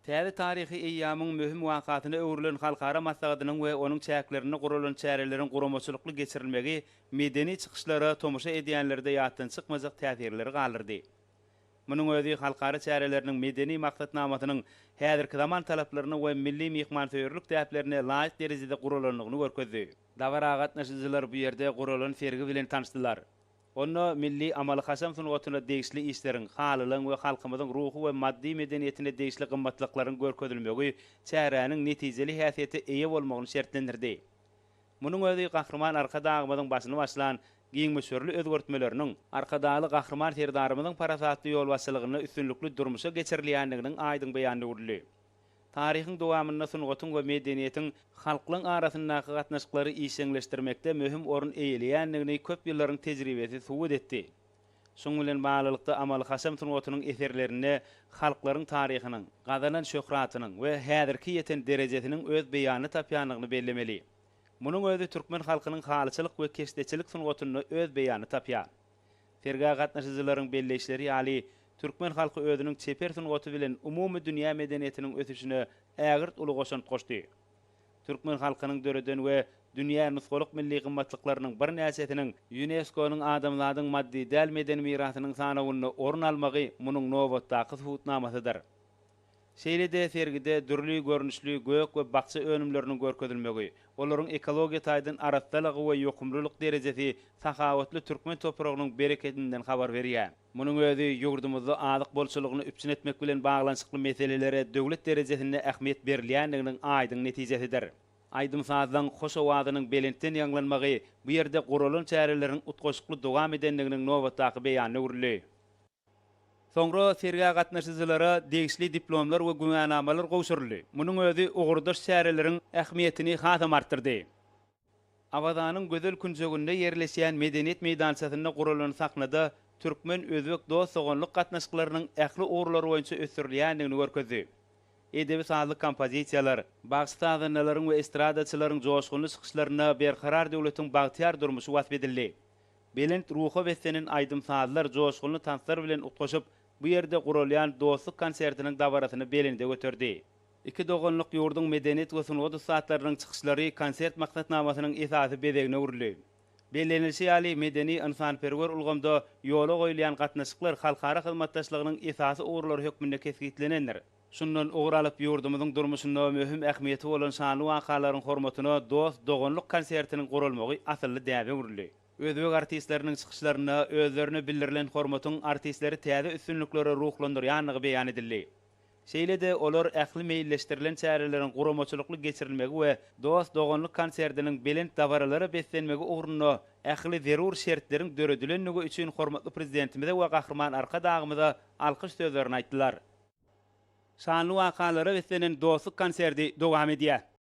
Täze taryhy eýýamyň möhüm wakasyna öwrülen halkara maslahatynyň we onuň çäklerinde guralan çäreleriň guramaçylykly geçirilmegi medeni çykyşlara tomaşa edýänlerde ýatdan çykmajak täsirleri galdyrdy. Munuň özi halkara çäreleriniň medeni maksatnamasynyň häzirki zaman talaplaryna we milli myhmansöýerlik däplerine laýyk derejede guralandygyny görkezdi. Dabara gatnaşyjylar bu ýerde guralan sergi bilen tanyşdylar. Onda milli amaly-haşam sungatyna degişli işleriň, halylaryň we halkymyzyň ruhy we maddy medeniýetine degişli gymmatlyklaryň görkezilmegi çäräniň netijeli häsiýete eýe bolmagyny şertlendirdi. Munuň özi Gahryman Arkadagymyzyň başyny başlan giň möçberli özgertmeleriniň, Arkadagly Gahryman Serdarymyzyň parasatly ýolbaşçylygynda üstünlikli durmuşa geçirilýändiginiň aýdyň beýanyna öwrüldi. Taryhyň dowamynda sungatyň we medeniýetiň halklaryň arasyndaky gatnaşyklary işjeňleşdirmekde möhüm orun eýeleýändigini köp ýyllaryň tejribesi subut etdi. Şunuň bilen baglylykda, amaly-haşam sungatynyň eserlerinde halklaryň taryhynyň, gazanan şöhratynyň we häzirki ýeten derejesiniň öz beýanyny tapýandygyny bellemeli. Munuň özi türkmen halkynyň halyçylyk we keşdeçilik sungatynda öz beýanyny tapýar. Sergä gatnaşyjylaryň belleýişleri ýaly, türkmen halky özüniň çeper sungaty bilen umumy dünýä medeniýetiniň ösüşine ägirt uly goşant goşdy. Türkmen halkynyň döreden we dünýä nusgalyk milli gymmatlyklarynyň birnäçesiniň ÝUNESKO-nyň adamzadyň maddy däl medeni mirasynyň sanawynda orun almagy munuň nobatdaky subutnamasydyr. Şeýle-de sergide dürli görnüşli gök we bakja önümleriniň görkezilmegi, olaryň ekologiýa taýdan arassalygy we ýokumlylyk derejesi sahawatly türkmen topragynyň berekedinden habar berýär. Munuň özi ýurdumyzda azyk bolçulygyny üpjün etmek bilen baglanyşykly meselelere döwlet derejesinde ähmiýet berilýändiginiň aýdyň netijesidir. Aýdym-sazlaryň hoş owazynyň belentden ýaňlanmagy bu ýerde guralan çäreleriň utgaşykly dowam edendiginiň nobatdaky beýanyna öwrüldi. Soňra sergä gatnaşyjylara degişli diplomlar we güwänamalar gowşuryldy. Munuň özi ugurdaş çäreleriň ähmiýetini hasam artdyrdy. Awazanyň gözel künjeginde ýerleşýän medeniýet meýdançasynda guralan sahnada türkmen-özbek dost-doganlyk gatnaşyklarynyň ähli ugurlary boýunça ösdürilýändigini görkezdi. Edebi-sazly kompozisiýalar, bagşy-sazandalaryň we estradaçylaryň joşgunly çykyşlarynda Berkarar döwletiň bagtyýar durmuşy wasp edildi. Belent ruha beslenen aýdym-sazlar joşgunly tanslar bilen utgaşyp, bu ýerde guralýan dostluk konsertiniň dabarasyny belende göterdi. Iki doganlyk ýurduň medeniýet we sungat ussatlarynyň çykyşlary konsert maksatnamasynyň esasy bezegine öwrüldi. Bellenilişi ýaly, medeni-ynsanperwer ulgamda ýola goýulýan gatnaşyklar halkara hyzmatdaşlygynyň esasy ugurlary hökmünde kesgitlenendir. Şundan ugur alyp, ýurdumyzyň durmuşynda möhüm ähmiýeti bolan şanly wakalaryň hormatyna dost-doganlyk konsertiniň guralmagy asylly däbe öwrüldi. Özbek artistleriniň çykyşlarynda özlerine bildirilen hormatyň artistleri täze üstünliklere ruhlandyrýandygy beýan edildi. Şeýle-de, olar ähli meýilleşdirilen çäreleriň guramaçylykly geçirilmegi we dost-doganlyk konsertiniň belent dabaralara beslenmegi ugrunda ähli zerur şertleriň döredilendigi üçin hormatly Prezidentimize we Gahryman Arkadagymyza alkyş sözlerini aýtdylar. Şanly wakalara beslenen dostluk konserti dowam edýär.